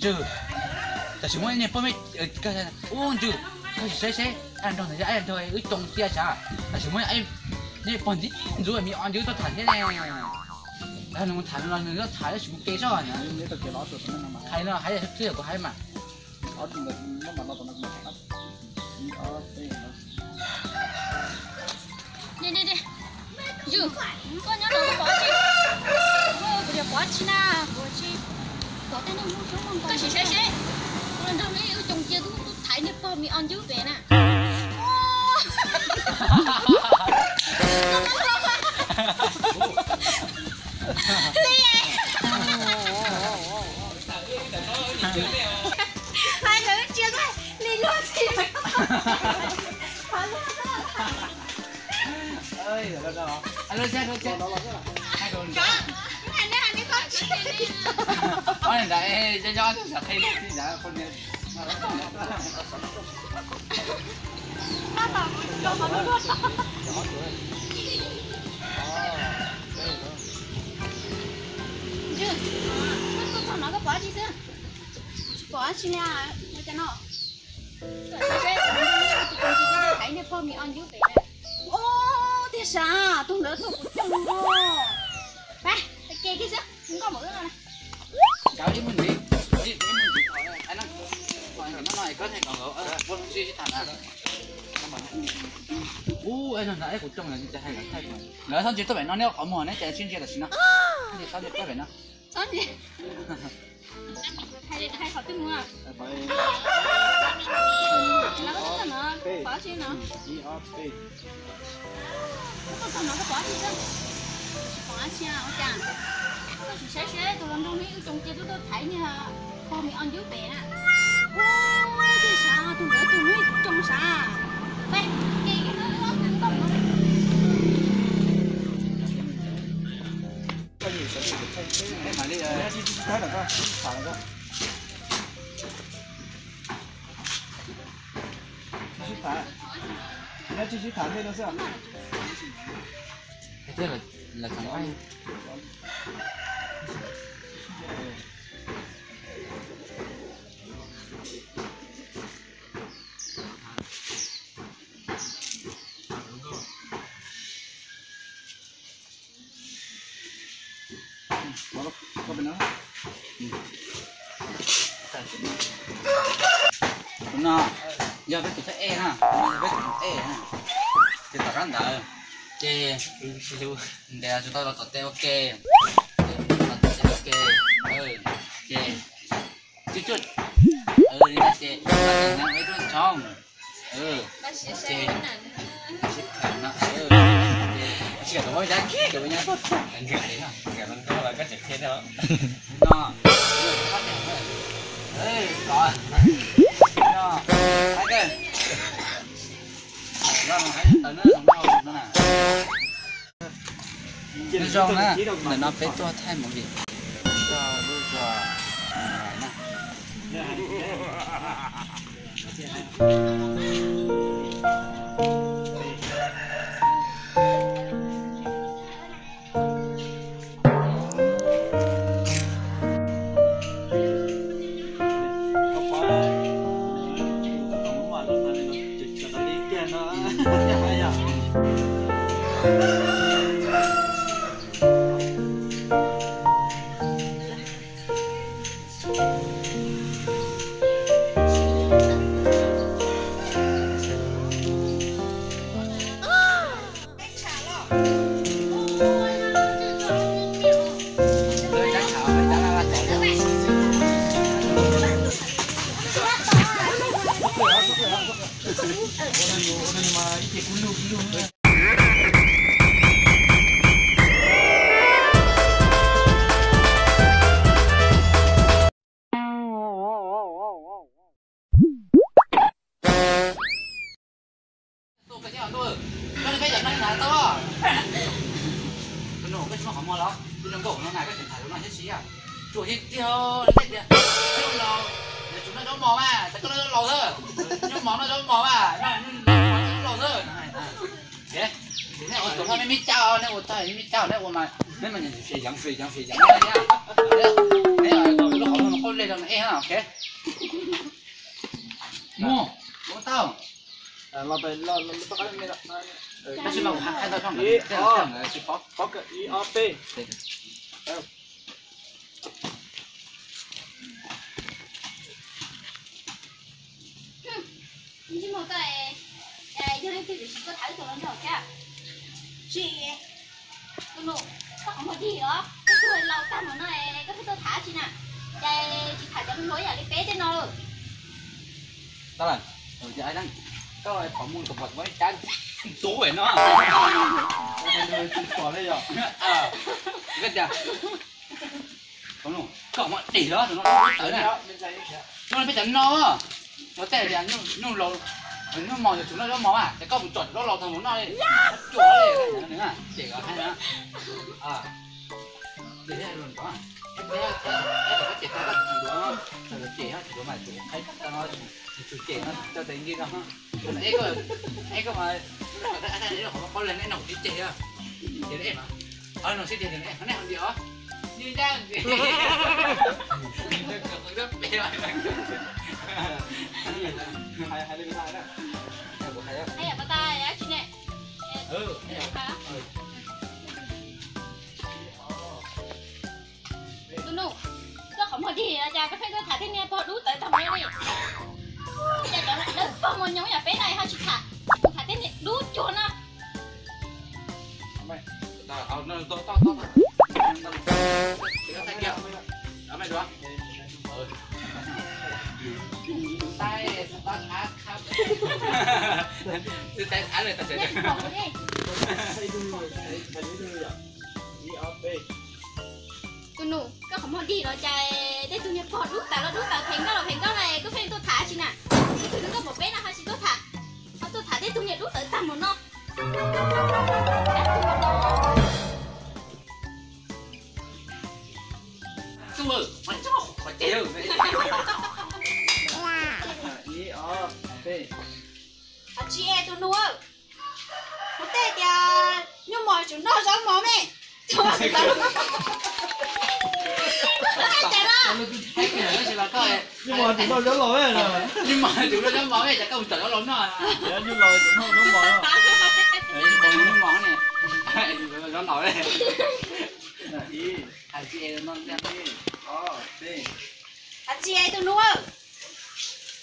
Ntswg, tam sim muaj niag pog me, ub Ntswg, koj sim saib seb, nrog ntawd yog nrog wb coo cia sav, tam sim muaj niag pog ntxim ntxub me o ncwb tuaj tham thiab ne. Nws mus tham no nws tuaj tham tab sis kuv ke soj. Hais no hais twb yog kuv hais mas. Yus, koj nyob no koj pom tsi? Kuv yog pom tsi na, kuv tsis pom tej neeg muaj xyoob muaj ntoo. Koj sim saib seb, kuv los nrog neb wb coo cia tub tub thaiv niag pog me o ncwb pem na. Hais ntawd tsis li luag txi. Ntswg, koj tuaj txog no koj pom dab tsi xwb? Tsis pom dab tsi li, ua cas no? Koj saib seb, tus ntawd thaiv niag pog me o ncwb pem. Ub, tiag sav, tus ntawd tuaj kuv coj mus. Pab, ke kiag xwb, nkauj npaum wb no na. Nkawd ib muaj ntxiv, ib muaj ntxiv, no no koj thiaj kom nkawd ua si sib tham na. Ub, no ntawd kuv coj nkawd hais lawv thaij, lawv txhob ntsia tuaj pem no, neb qhov muag neb ces sib ntsia tam sim no. Txhob ntsia tuaj pem no. Txhob ntsia. Hais qhov twg mus? Lawv tuaj txog no, pom tsi no? Koj tuaj txog no koj pom dab tsi xwb? Tsis pom dab tsi ua cas? Koj sim saib seb tus hluas nraug neb wb coo cia tub tuaj thaiv niag pog me o ncwb pem na. Ub, tiag sav, tus ntawd tus neb coo sav. Pab, ke kiag xwb, nkauj npaum no. Tus no yog peb tus thawj ej na, peb tus thawj ej na. Ces tom qab ntawd ces ntes tau los tom tej ua ke, los tom tej ua ke, ces tsuj tsuj, li no ces peb tuaj tshoob. Ces sib tham no, ces sib tham no, ces no, no, no, no, zoo na, ntawm no peb tuaj thaij movie. Koj tsis muaj qhov muag los? Koj zoo nkauj no na, koj tseem tham lus no thiab si. Tsuas tiag tiag, tias nyob laus, nyob mos mas, tas koj noj zaub laus xwb. Nyob mos noj zaub mos mas, noj zaub laus xwb. Neb ua tau me me caj, neb ua tau me me caj, neb ua mas neb mas fim yeev fim yeev fim yeev, neb lub qhov muag Ua le rau ej, ok. Mus, ua tau. Tab sis mas kuv hais tau tsis pov. Yog leej twg tsis tuaj tham wb tus los nrog thiab. Tsis, tus nus, koj qhov muag dig os, koj tuag laus tag mus no koj pheej tuaj tham tsi na, ces tsis tham cov hluas ib yam li peb tej no lawm. Koj qhov muag tus pom ib cab ntxuv no. Koj tias, koj qhov muag dig os, tus no tawv na. No peb cov no, no tej tias nyuj laus, nyuj mos yuav tsum noj zaub mos mas, ces koj mus tsom zaub laus tag mus noj li, cuam li, ces hais na. Ces koj tsis duav, tsis duav mas tsum qhaib tag no, tsum cem no coj tes nki no. Ej, koj mas, qhov qhov le no kuv tsis cem, ces ej mas, no sib tias nej ho nti os, ncaj ncaj. Tus nus, koj qhov muag dig os, cas koj pheej tuaj tham tej niag pog dub tawv tag mus li. Cas cov dawb paug mos nyoos yam peb no ho tsis tham, tham tej niag dub cuag no. Tus nus, koj qhov muag dig los cas tej tug niag pog dub tawv los dub tawv, phem nkauj los phem nkauj na, koj pheej tuaj tham tsi na? Tej tug niag nkauj pom peb no ho tsis tuaj tham, ho tuaj tham tej tug niag dub tawv tag mus no. Tus, qhov ceg. Ib, ob, peb. Tsis es tus nus, kuv tej tias nyuj mos tsum noj zaub mos me. Nyuj mos tsum noj zaub laus, nyuj mos tsum noj zaub mos me, cas koj mus tsom zaub laus noj. Nyuj mos, nyuj mos, zaub laus. Ib, ob, peb. Tsis es tus nus,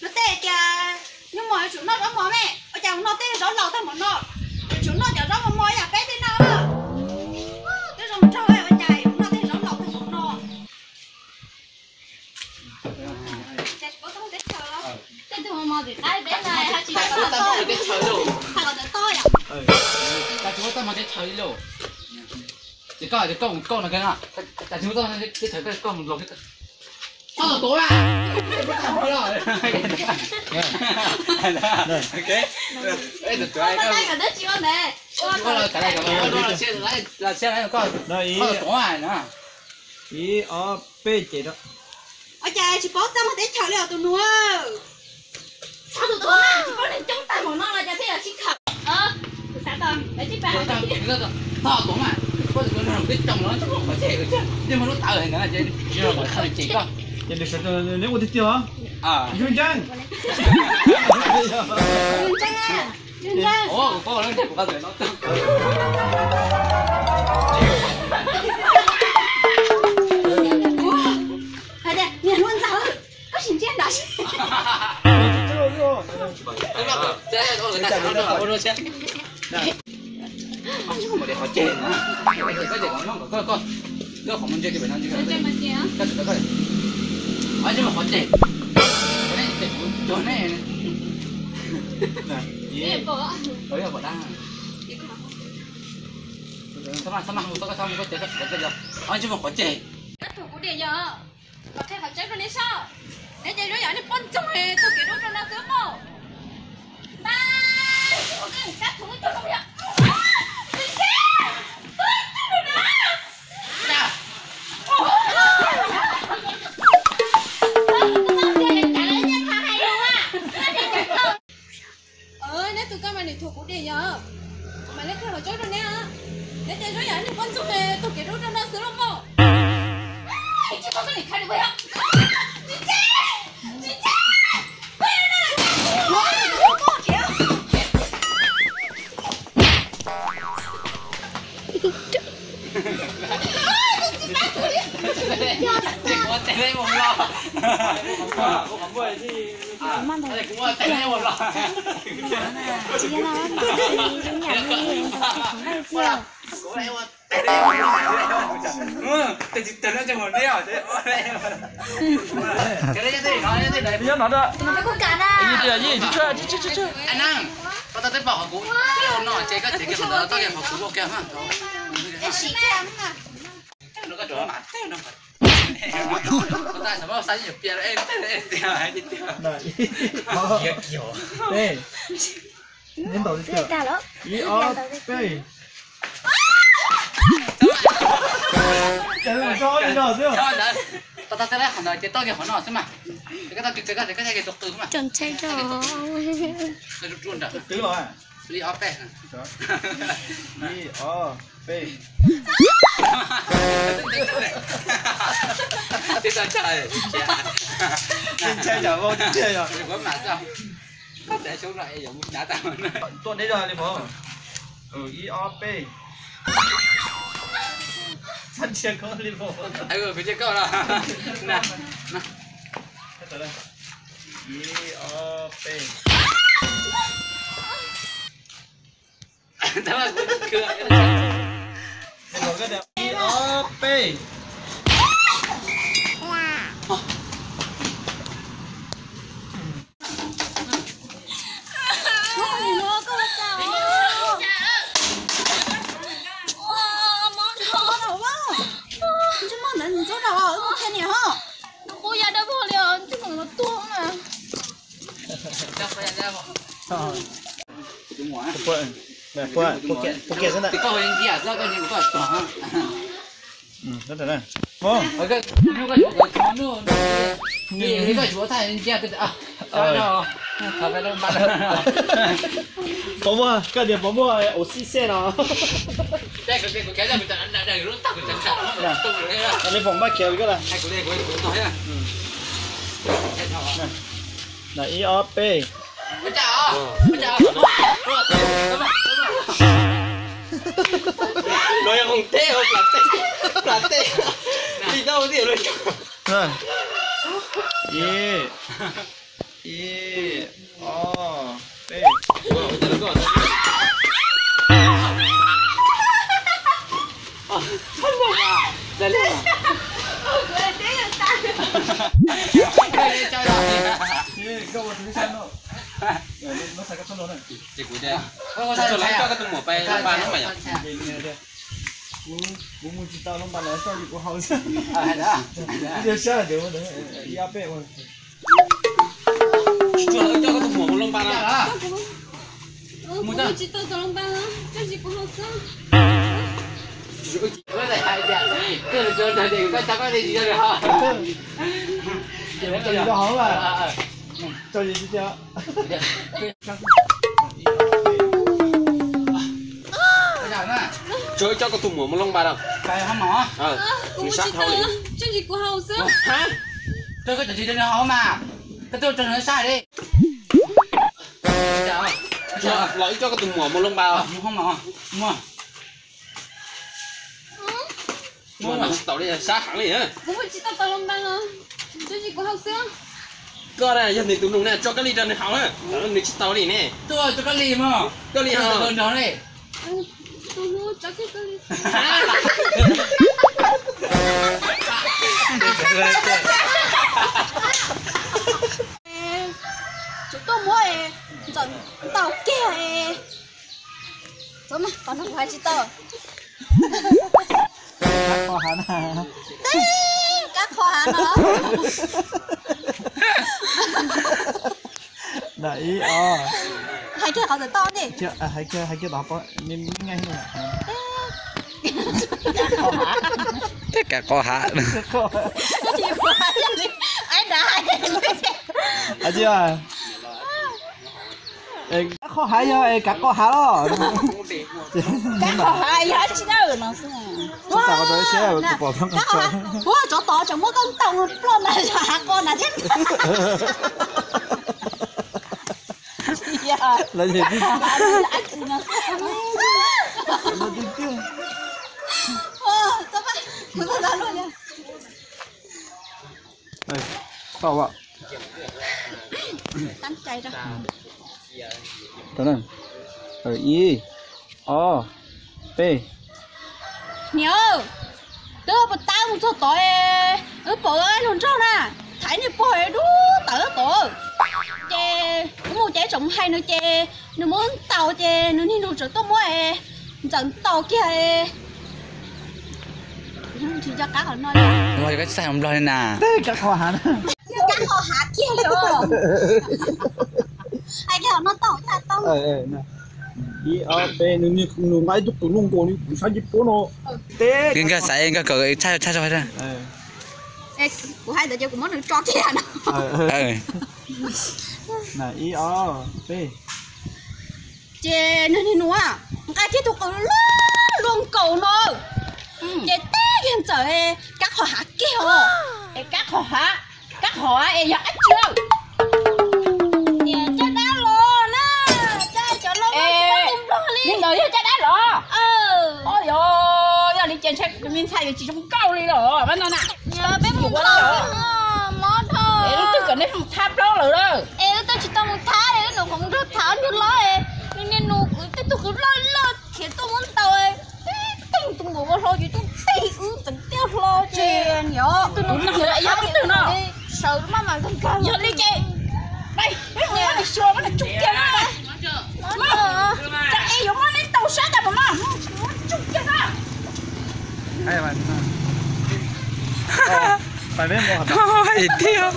kuv tej tias nyuj mos yuav tsum noj zaub mos me, ua cas mus noj tej zaub laus tag mus no, yuav tsum noj cov zaub mos mos yam peb tej no. Twb zoo mus raug ua cas yuav noj tej zaub laus tag mus no. Tej tug mos mos tim qab peb no ho tsis tau toj yom. Tsis muaj txoj hmoo teb chaws li lauj. Ces koj, ces koj mus koj no kawg na. Cas tsis muaj txoj hmoo teb chaws, koj mus los koj txhob tuav mas. Ib, ob, peb, ces rau. Ua cas tsis paub txaj muag teb chaws li os tus nus. Txhob tuav mas, tsis paub neeg coob tag mus no los cas thiaj yog sib khawm. Txhob tuav mas, tsis paub tus nus twb coob los tsis muaj qhov ceg, yeej muaj lub tawv ntawd ces tsis muaj qhov ceg koj. Ces nws sawv daws neb ua tiag tiag os. Ntseeg, ntseeg, ntseeg. Hais tias niag hluas ntxawg, koj sim ntsia nram seb. Qhov ceg, koj qhov muag ntsia, koj qhov ceg, kuv cuag nej, txhob mas, txhob mas hu txog koj, txhob mus koj ceg, koj tsis tau koj ceg. Koj tug kuv diam yog, kuv qhia qhov tseeb rau neb saib, neb cov zaub yam nej poj ntxoog tug kev dub rau no xwb mog. Neb tus koj mas nws thuam kuv diam yog, kuv mam li qhia qhov tseeb rau neb. Neb cov zaub yam nej poj ntxoog tug kev dub rau no xwb los mog. Tsis pom koj li qhia li puas yog? Ib ob peb. Cov ntawd, tau tau qhov ntawd ces tau kiag qhov no xwb mas. Tau kiag tus qw mas. Twb los. Ib ob peb. Ib ob peb. Ntshai tsam vau tiag tiag yog. Tuaj neb zog li mog. Ib ob peb. Txhab ntsia koj li mog. Ib ob peb. Ib ob peb. Pov Muaj, koj tias Pov Muaj ua xib xej no. Li foom npaj khiav koj lawm. Ib ob peb. Los yog khoom teb, plam teb, plam teb. Li tau tiag los. Ib, ib, ob, peb. Kuv mus tsis tau lub npas no, coj kuv haus xwb. Ib ob peb. Tsis tau tau lub npas no. Mus tsis tau tau lub npas no, coj kuv haus xwb. Tsuas coj koj tus muam mus loo npas no. Nws sab dhau li. Los wb coj koj tus muam mus loo npas. Tsuas nws tsis tau li, sab heev li. Koj na yog nws tus nus na, tso kab li rau nws haus na, nws tsis tau li ne. Koj li haus. Tsis tuaj muab ntxawm ntaus kiag. Txhob mas, qhov no kuv hais tsis tau. Kab qho hav na. Teb, kab qho hav no. Ib ob. Hais kiag qhov txawm tau ne. Hais kiag, hais kiag tau, me me nqaij. Teb, kab qho hav. Kab qho hav yog es kab qho hav los. Kab qho hav yog tsis tau no xwb. Ua tsov tom tseem muab koj ntaus ploj na, yog hav qho na thiab. Tau. Tab cai rau. Ib, ob, peb. Niam, twb puas tab mus txog tod, wb pom luag nraug na, thaiv niag pog dub tawm tod. Ces kuv mus ces tseem hais nws ces nws muab ntaus ces nws niag nus tseem tuaj muab ntxawm ntaus kiag. Tsis nco qab qhov no li. Nplog li na. Kab qhov hav kiag li os. Hais kiag qhov no tau tau. Ib, ob, peb, nws niag nus nqa ib tug qws luaj nkaus li kuv sab ncej puab no. Nkag xaiv nkag kawm tshaj tshaj tshaj. Kuv hais ntawd ces kuv muab nws tso kiag no. Ib, ob, peb. Ces nws niag nus nqa kiag tug qws luaj luaj nkaus no, ces teb kiag ntxawm kab qhov hav kiag os. Es kab qhov hav, kab qhov hav es yog dab tsi? Niam, caj dab los na, caj cov loj li. Li ntawd yog caj dab los? Yog, yog li ces ntshai me ntxhais yuav tsis zoo nkauj li los pab no na. Peb mus ua los mob dhau. Es lub twg kom nej mus thab plaub lawm lawm? Es wb twb tsis tau mus thab, wb nus qhov nrog thab nrog los, nws niag nus kuv tej tug qws loj loj khiav tuaj muab ntaus, tib teeg tus muam ua hlo ces tus tib wb txeev tiaj hlo ces. Tus nus no yog lub twg no? Sawv maj mam nkag nkag. Yog li ces peb mus muab nws xyuas, muab nws tsuj kiag na. Cas es yuav muab neb ntaus sab tas mus no, muab tsuj kiag na. Hais tiag.